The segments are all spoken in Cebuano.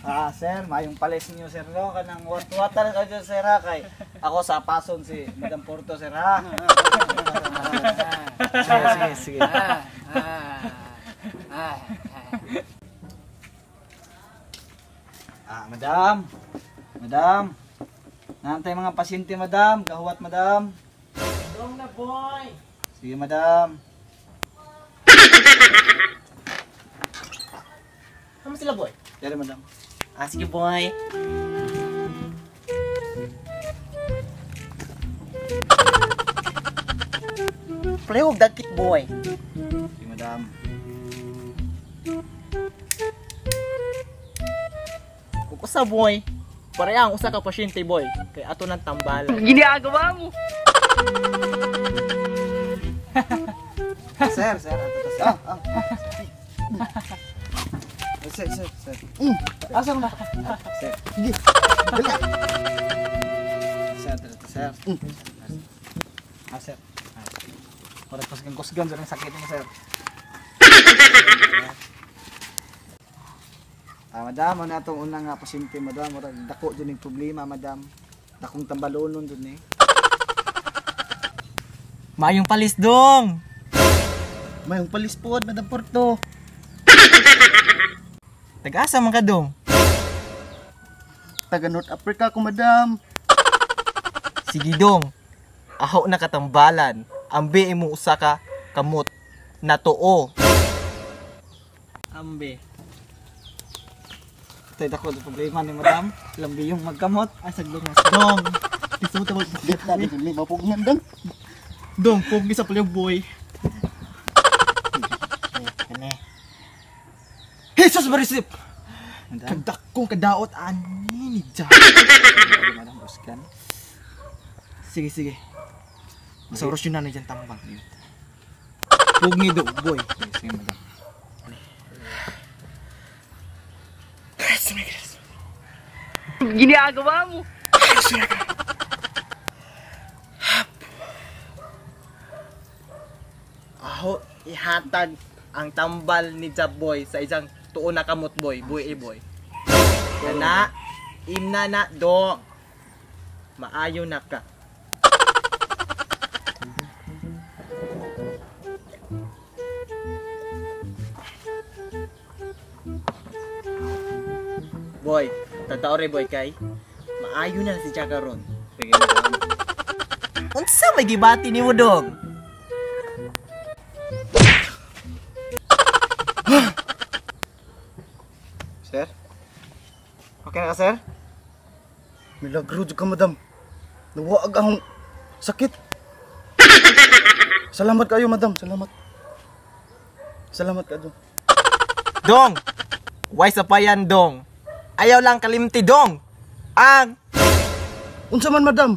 Ah, sir, mayong palis niyo, sir, no? Kanang wat-water ka dyan, sir, ha? Kay ako sa pason si Madam Porto, sir, ha? Sige, sige, sige. Ah, madam. Madam. Naantay mga pasyente, madam. Kahuwat, madam. Dong na, boy. Sige, madam. Ano sila, boy? Dere, madam. Ah, sige, boy. Palihog dagkit, boy. Sige, madam. Kung usa, boy. Pareha ang usa ka pasyente, boy. Kay ato ng tambalan. Ginagawa mo. Sir, sir, ato to, sir. Ah, ah. Sir, sir, sir. Asa mo na? Sir. Sige. Dali. Sir, ato to, sir. Ah, sir. Ah. Para kusgan-kusgan sa sakit mo, sir. Ah, madam, ano atong unang nga pasyente, madam? Murag dako dyan yung problema, madam. Dakong tambalonon dun eh. Mayong palis, dong. Mayong palis po, Madam Porto. Tag-asa man ka, dong? Taga North Africa ko, madam. Sige, dong. Aho na katambalan. Ambi imo usa ka kamot na tuo. Ambi. Tay dako yung problema ni madam. Lambi yung magkamot. Ay, saglong mas. Dong. Gusto mo tawag. Get na, may mapugnan dang. Dong, pugni sa palihog, boy. Kane. Jesus Marisip! Madam, Kagdakong kadaot ani ni Jack. madam, kusgan. Sige, sige. Masauros yun na na dyan tambang. Pugni do, boy. Sige, sige, madam. Ginagawa mo. Aho, ihatag ang tambal ni Jab Boy sa isang tuo na kamot, boy. Boy, eh, boy. Kana, imna na, dong. Maayo na ka. Boy, tatao re, boy, kay. Maayo na si Jack karon. Sige, madam. Unsa may gibati nimo, dong? Sir? Okay na ka, sir? Milagro jud ka, madam. Nawaag akong sakit. Salamat kayo, madam. Salamat. Salamat kayo. Dong! Why sa payan, dong? Ayaw lang kalimti, dong! Ang Unsa man, madam?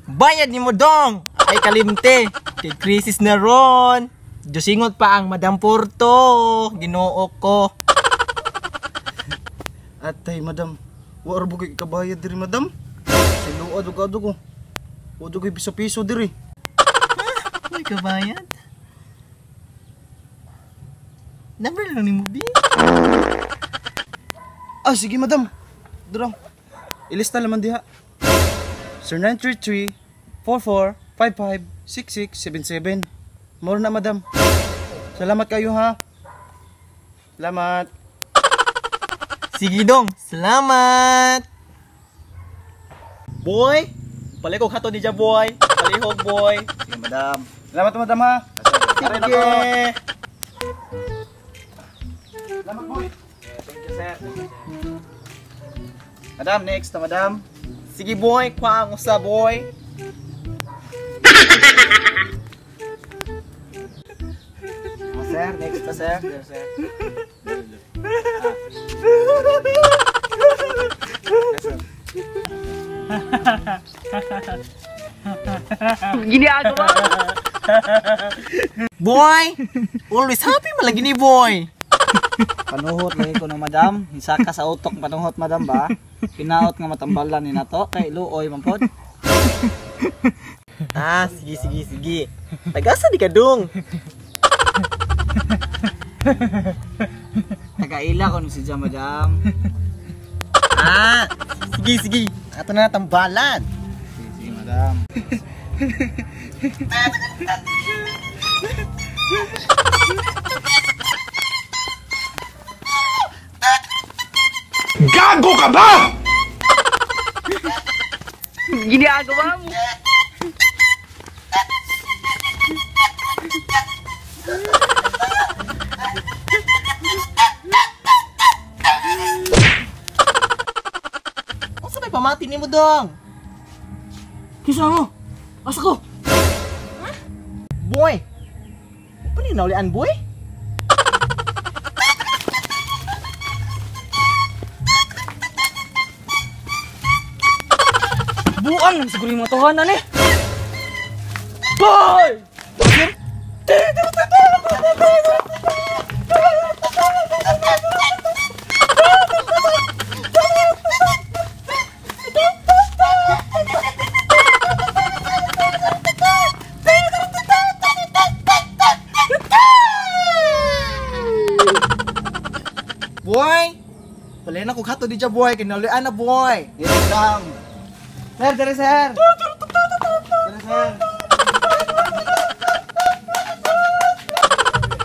bayad nimo, dong! Ay kalimti! Kay crisis na ron! Diyosingot pa ang Madam Porto! Ginoo ko! Atay, madam. Wa ra bugay kabayad diri, madam. Siluad og adto ko. Wa jud piso-piso diri. May kabayad? Number lang ni mo, B. Ah, sige, madam. Durang. Ilista laman diha. Sir 933 44 55 66 77. More na, madam. Salamat kayo ha. Salamat. Sige, dong. Salamat! Boy! Palihog hato ni Ja, boy! Palihog, boy! Sige, madam. Salamat, madam ha. Sige! Salamat, boy. Thank you, sir. Madam, next na, madam. Sige boy, kuha ang usa boy. Ah, sir, next pa sir. Sir, sir. Ginagawa mo. Boy, always happy man lagi ni boy. Panuhot lagi ko no madam. Hisaka sa utok panuhot madam ba? Pinaot nga matambalan ni nato kay luoy man pod. Ah, sige sige sige. Tagasa di ka dong. Tagaila ko no si Jam madam. Ah, sige sige. Ato na tambalan. Sige, sige madam. Gago ka ba? Ginagawa mo. Unsa may pamati nimo dong? Kinsa mo? Asa ko? Boy. Pano yung naulian, boy? Buang lang siguro yung mga tuhanan eh. Boy! Boy! Wala na kong hato di dyan, boy. Kinaulian na, boy. Yes, madam. Sir, dere sir. Dere sir.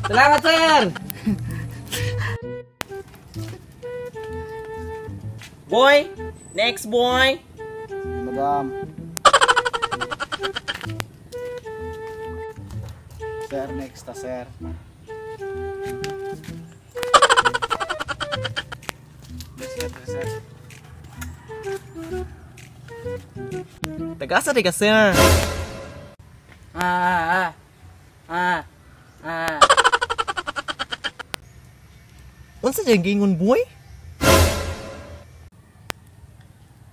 Salamat sir. Boy! Next, boy! Madam. Sir, next ta sir. Sir, sir. Tagasa di ka, sir. Ah, ah, ah, ah. Unsa dyan gingon, boy?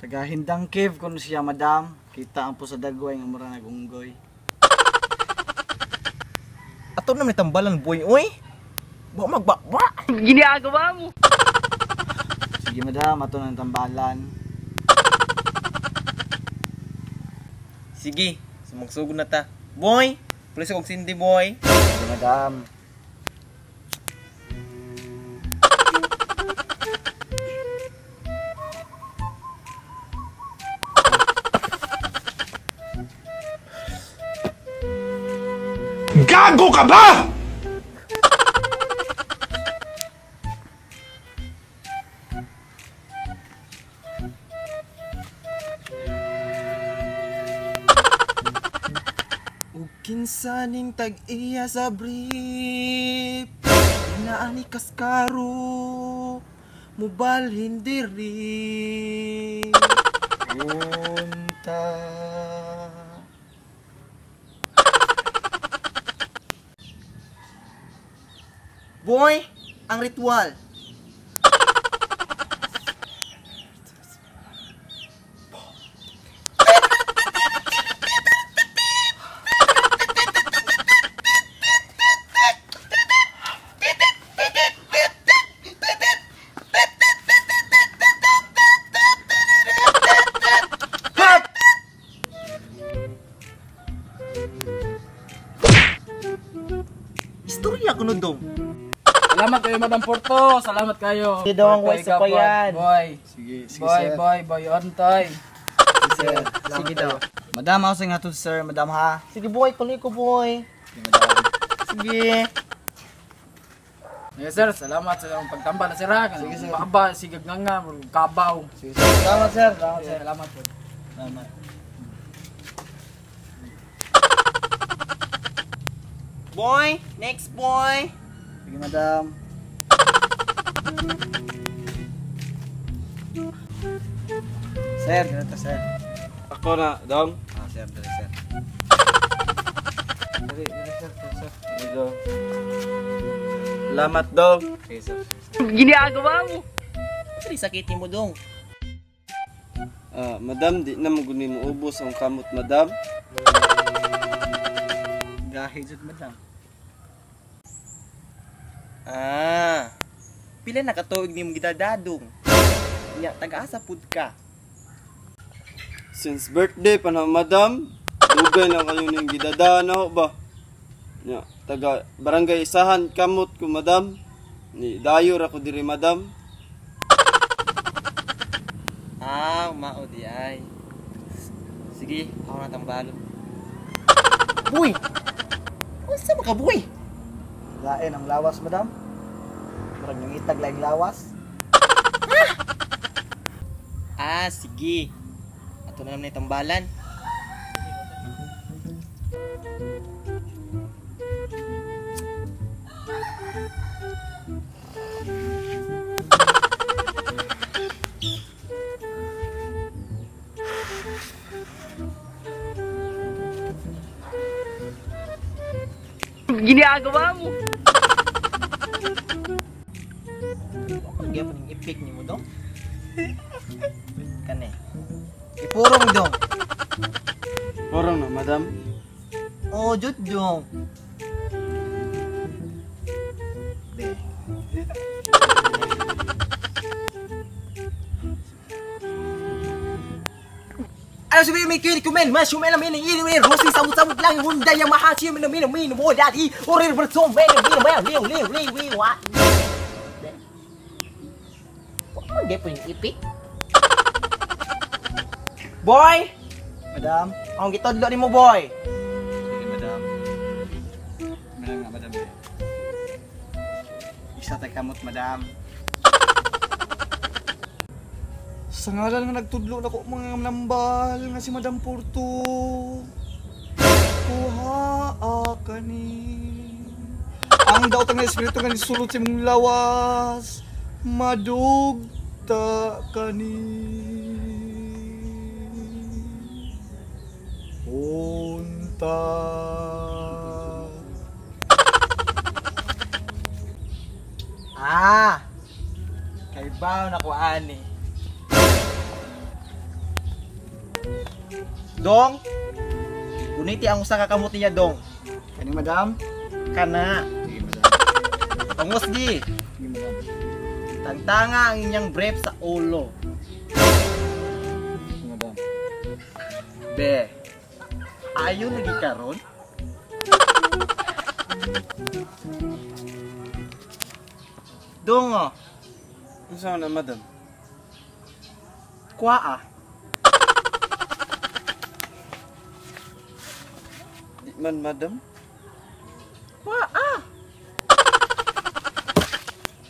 Tagahindang cave kuno siya, madam. Kita ang po sa dagway nga mura nagunggoy. Ato na may tambalan, boy, oy. Ba magbaba. Sige, madam, ato na ang tambalan. Sige, sumagsugod na ta. Boy, pulis akong sindi, boy. Sige, madam. Gago ka ba? Ug kinsa ning tag-iya sa brief, naani kaskaro, mubalhin diri. Unta. Boy, ang ritual. Istorya ko no dong. Salamat kayo, Madam Porto. Salamat kayo. Sige, dong. Boy, Way, sa pa yan. Boy. Sige, sige, Boy, sir. boy, boy, ontay. Sige, sir. Sige daw. Madam, ako sa nga sir. Madam, ha? Sige boy, tuloy ko boy. Sige, madam. Sige. Yes, sir. Salamat sa iyong pagtambal na sir. ha. Sige, sir. Baba, sigag nga nga, kabaw. Sige, sir. Salamat, sir. Salamat, Sige, sir. Salamat po. Salamat. Boy, next boy. Sige, madam. Sir, ganito sir. Ako na, dong. Ah, sir, dali sir. Dali, dali sir, dali sir. Sige, dong. Salamat, dong. Okay, sir. Dili sakit nimo dong. Ah, madam, di na mo guni mo ubos ang kamot, madam. Gahi jud madam. Ah. Pila na ka tuig nimo gidadadong? Nya taga-asa pud ka. Since birthday pa na, madam. Dugay na kayo ning gidadaan ako ba? Nya, taga barangay Isahan kamot ko, madam. Ni dayo ra ko diri, madam. Ah, mao di ay. Sige, ako na tambalo. Buy. Unsa man ka buy? Lain ang lawas madam. Murag nangitag laing lawas. Ah, sige. Ato na naman yung tambalan. Ginagawa mo. Ano gyapon yung ipik nimo dong? Kani. Ipurong dong. Porong na, madam. Oh, jud dong. Be. Ano sabihin may kiri kumen, mas shumela min ini ini rosi samut samut lang Honda Yamaha chi min min min mo dadi ore verso men min men liu liu liu liu wa. Wa man gyapon yung ipik. Boy, Madam. ang gitudlo nimo boy. Sige madam. Madam nga madam. Isa tay kamot madam. Sa ngalan nga nagtudlo na ko mga nambal nga si Madam Porto. Kuha kani. Ang daot nga espiritu nga nisulot sa imong lawas. Madugta kani. Unta. Ah. Kay baw na ko ani. Dong. Guniti ang usa ka kamot niya dong. Kani madam? Kana. Sige madam. Pangos gi. Sige madam. Tangtanga ang inyang brief sa ulo. Sige madam. Be. Ayo lagi karon. Dong oh. Unsa na, madam? Kuha ah. Di man, madam. Kuha ah.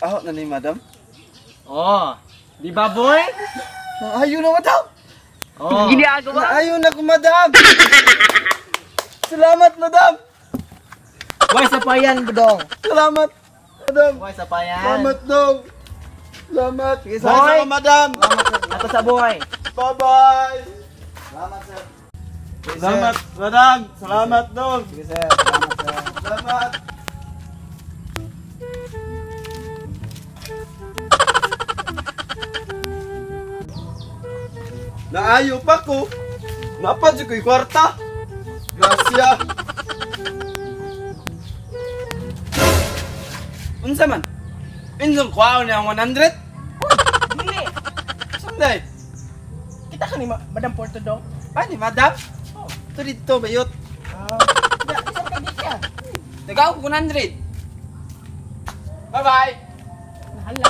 Aho na ni, madam. Oh. Di ba boy? Naayo na, madam. Oh. Naayo na ko, madam. Salamat, madam. Boy sa payan dong. Salamat, madam. Boy sa payan. Salamat, dong. Salamat. Sige, sir. Boy. Madam. Ato sa boy. Bye-bye. Salamat sir. Sige, sir. Salamat, madam. Salamat, dong. Sige sir. Salamat sir. Salamat. Naayo pa ko. Napa jud ko'y kwarta. Gracia. Unsa man? Insang kwaon niya ang 100? Dili. Sunday. Kita ka ni Madam Porto dong. Ani, madam? Oh, ito dito, bayot. Da, isang ka di ka. Nagaw ko 100. Bye-bye. Nahala.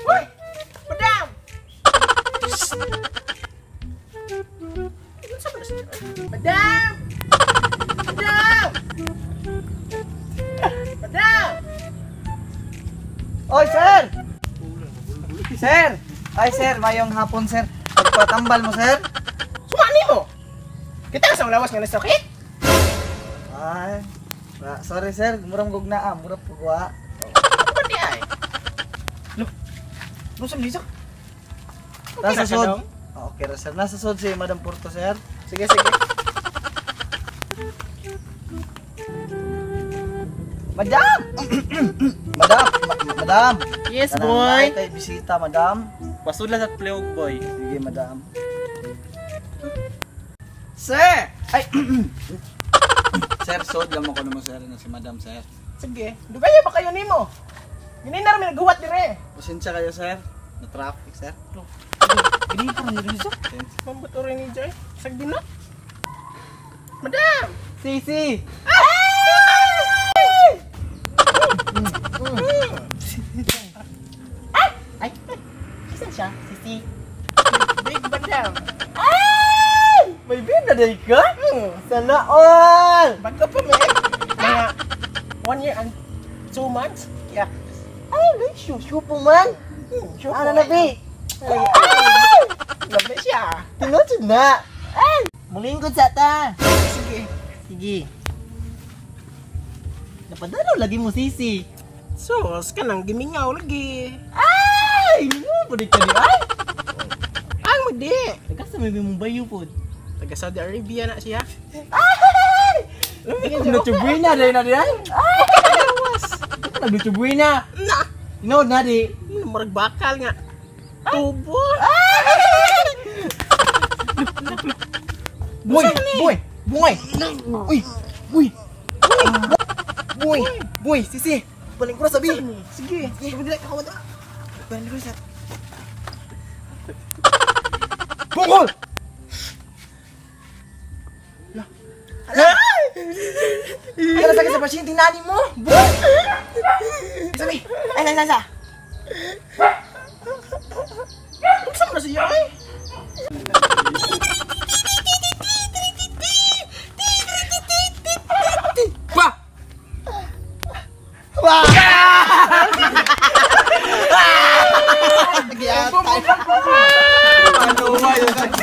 Hoy! Madam! Madam! Madam! Madam! Oy sir! Sir! Ay sir, mayong hapon sir. Pagpatambal mo sir. Sumani mo! Kita ka sa lawas nga nasakit? Ay, Sorry sir, murang gugna ah, murang pugwa. Ano di ay? Ano sa Lisa? Nasa ra ka sod. dong? Ah, okay ra sir. Nasa sod si Madam Porto sir. Sige, sige. Madam! Madam, madam. Yes, Kanang boy. naay kay bisita, madam. Pasudla sa plewog, boy. Sige, madam. Sir! Ay! Sir, sod lang mo ko naman sir na si madam, sir. Sige. Dugay ba kayo nimo? Gini na ra mi naghuwat dire. Pasensya kayo, sir. Na traffic, sir. Gini pa rin Lisa. Mambuto rin ni Joy. Sagdi na. Madam! Sisi! Ay, kisan siya? Sisi. Big madam. Ay! May bina day ka? Sana all! Bago pa me. Mga 1 year and 2 months. Yeah. Ay, like, shushu po man. Sure Ano na, bi? Ay! Lovely siya. Tinutod na. Ay! Mulingkod sa ta. Sige. Sige. Napadalo lagi mo, sisi. Sus, kanang gimingaw lagi. Ay! Mingaw po di ka di ay! Ang mudi. Nagkasa may mong bayo po. Taga Saudi Arabia na siya. Ay! Lamig Nagtsubuina na na di ay! Ay! Nagtsubuina. Na! No, na di. Murag bakal nga. Tubo. Boy! Boy! Boy! Uy! Uy! Boy! Boy! Sisi! Paling ko na sabi! Sige. Sige, dili ka kawad. Paling ko na sabi. Bungol! Hala! Hala sa sa pasyente nani mo! Boy! Sabi! Ay, ay, ay, ay! Unsa man na siya ay? Ba! Ano ba yun?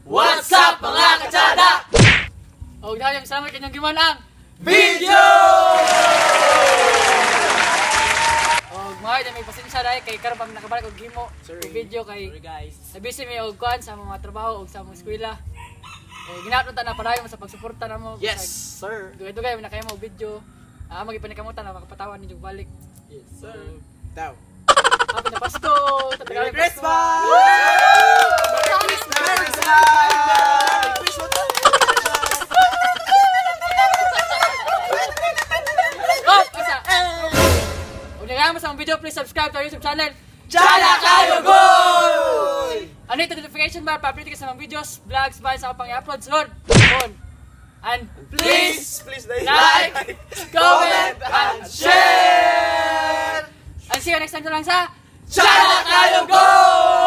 What's up mga katsada? Og dayong salamat kanyang giman ang video! Og mga may pasensya dahil kay karon pa mi nakabalik og gimo og video kay guys. Nabisi mi og kuan sa mga trabaho og sa mga eskwela. Og ginato ta na padayon sa pagsuporta namo. Yes, sir. Dugay-dugay mi nakahimo og video. Ah, magipanikamutan na makapatawan ninyo balik. Yes, sir. Daw. Happy na Pasko! Merry Christmas! Merry Christmas! Merry Christmas! Oh! Isa! Kung nagaya mo sa among video, please subscribe to our YouTube channel, Chala Kayo Goal! Ano ito notification bar para update ka sa mga videos, vlogs, vines, sa pang i-upload sunod. And please, Please, like, comment, and share! And see you next time na lang sa Chala Kayo Goal!